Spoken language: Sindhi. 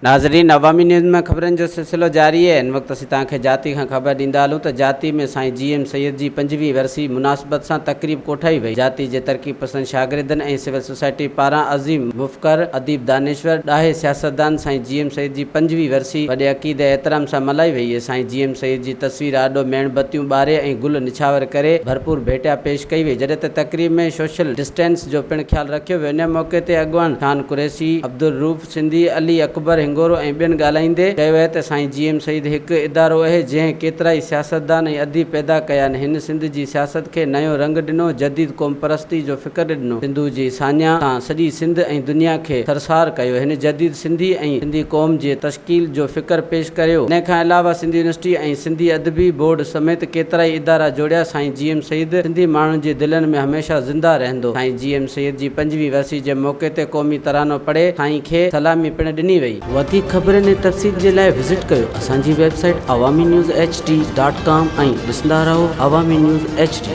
ناظرين عوامي نيوز ۾ خبرن جو سلسلو جاري آهي هن وقت اسين توهان کي جاتي کان خبر ڏيندا هلون ته جاتي ۾ سائين جي ايم سيد جي پنجويهين ورسي مناسبت سان تقريب ڪوٺائي وئي جاتي جي ترقي پسند شاگردن ۽ سول سوسائٽي پاران عظيم مفڪر اديب دانشور ڏاهي سياستدان سائين جي ايم سيد جي پنجويهين ورسي وڏي عقيدي ۽ احترام سان ملهائي وئي سائين جي ايم سيد جي تصوير آڏو ميڻ بتيون ٻاري ۽ گل نڇاور ڪري ڀرپور ڀيٽيا پيش ڪئي وئي جڏهن ته تقريب ۾ سوشل ڊسٽينس جو پڻ خيال رکيو ويو ان موقعي تي اڳواڻ شان قريشي، عبدالرؤف سنڌي، علي اڪبر هنگورو ۽ ٻين ڳالهائيندي چيو اهي ته سائين جي ايم سيد هڪ ادارو اهي جنهن ڪيترائي سياستدان ۽ اديب پيدا ڪيا آهن هن سنڌ جي سياست کي نيو رنگ ڏنو جديد قومپرستي جو فڪر ڏنو سنڌو جي ساڃاهه سان سڄي سنڌ ۽ دنيا کي سرشار ڪيو هن جديد سنڌي ۽ سنڌي قوم جي تشڪيل جو فڪر پيش ڪريو ان کان علاوه سنڌ يونيورسٽي ۽ سنڌي ادبي بورڊ سميت ڪيترائي ادارا جوڙيا سائين جي ايم سيد سنڌي ماڻهن جي دلن ۾ هميشه زنده رهندو سائين جي ايم سيد جي پنجويهين ورسي جي موقعي تي قومي ترانو پڙهي سائين کي سلامي پڻ ڏني وئي. وڌيڪ خبرن ۽ تفصيل جي لاء وزٽ ڪيو اسان جي website Awami news H D dot com ۽ ڏسندا رهو عوامي نيوز ايڇ ڊي.